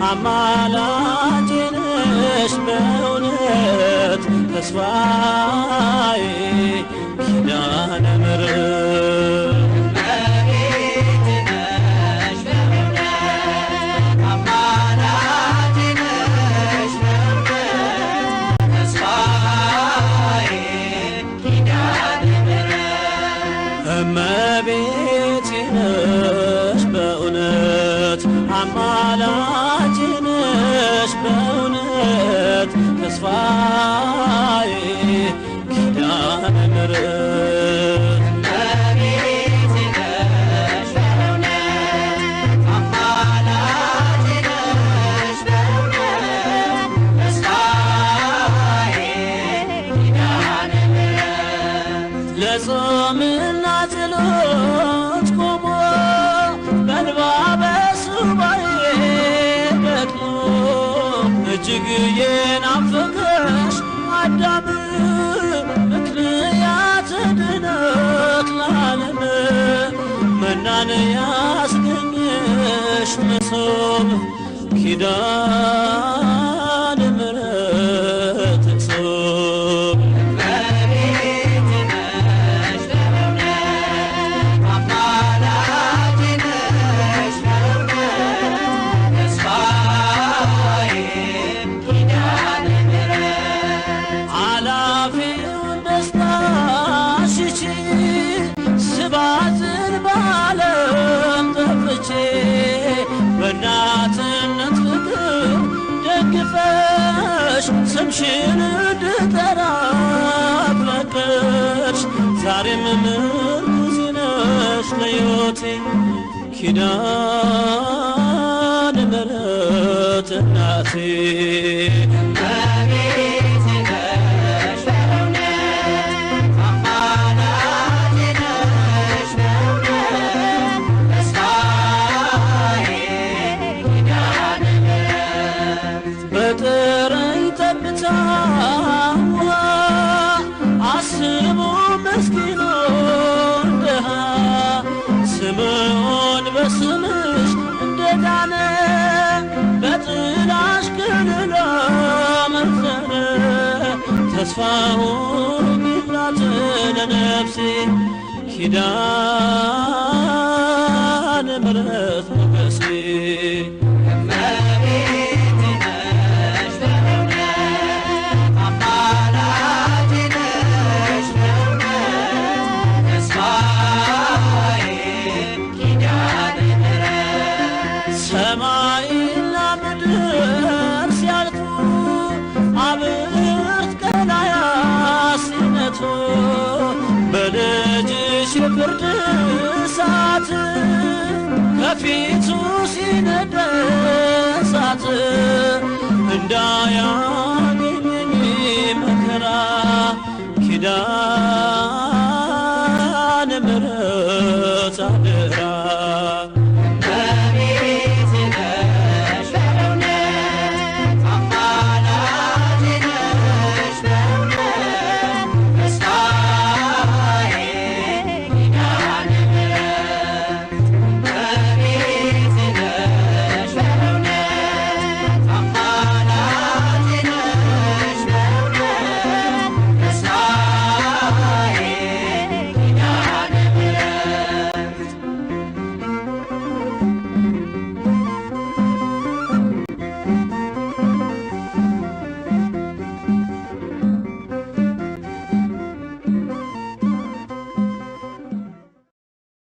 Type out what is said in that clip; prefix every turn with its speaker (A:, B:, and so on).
A: አማላጄ ነሽ በእውነት ተስፋዬ ኪዳነ ምሕረት
B: እመቤቴ ነሽ በእውነት አማላጄ ነሽ በእውነት ተስፋዬ ኪዳነ ምሕረት
A: እመቤቴ ነሽ በእውነት አማላጄ ነሽ በእውነት ተስፋዬ ኪዳነ ምሕረት
B: እመቤቴ ነሽ በእውነት አማላጄ ነሽ በእውነት ተስፋዬ ኪዳነ ምሕረት
A: ለጾምና ጸሎት ቆሞ በእንባ በሱባኤ ደክሞ እጅግ የናፈቀሽ አዳም ምክንያት ድነት ለዓለም መናን ያስገኘሽ መሶብ ኪዳነ ምሕረት እጹብ
B: እመቤቴ ነሽ በእውነት አማላጄ ነሽ በእውነት ተስፋዬ ኪዳነ ምሕረት
A: አላፊውን ደስታ ሽቼ ስባዝን በዓለም ጠፍቼ በእናትነት ፍቅር ደግፈሽ ስምሽን እንድጠራ ፈቀድሽ። ዛሬም ምርኩዜ ነሽ ለሕይወቴ ኪዳነ ምሕረት እናቴ
B: እመቤቴ ነሽ በእውነት አማላጄ ነሽ በእውነት ተስፋዬ ኪዳነ ምሕረት
A: በጥረኝ ጠብታ ውሃ አስቦ ምስኪኑን ድሃ ስምዖን በስምሽ እንደዳነ በጥላሽ ከለላ መዘነ ተስፋ ሆኝላት ለነፍሴ ኪዳነ ምሕረት ሞገሴ
B: እመቤቴ ነሽ በእውነት አማላጄ ነሽ በእውነት ተስፋዬ ኪዳነ ምሕረት
A: ሰማይና ምድር ሲያልፉ አብርት ቀላያት ሲመቱ በልጅሽ የፍርድ ሰዓት ከፊቱ ሲነ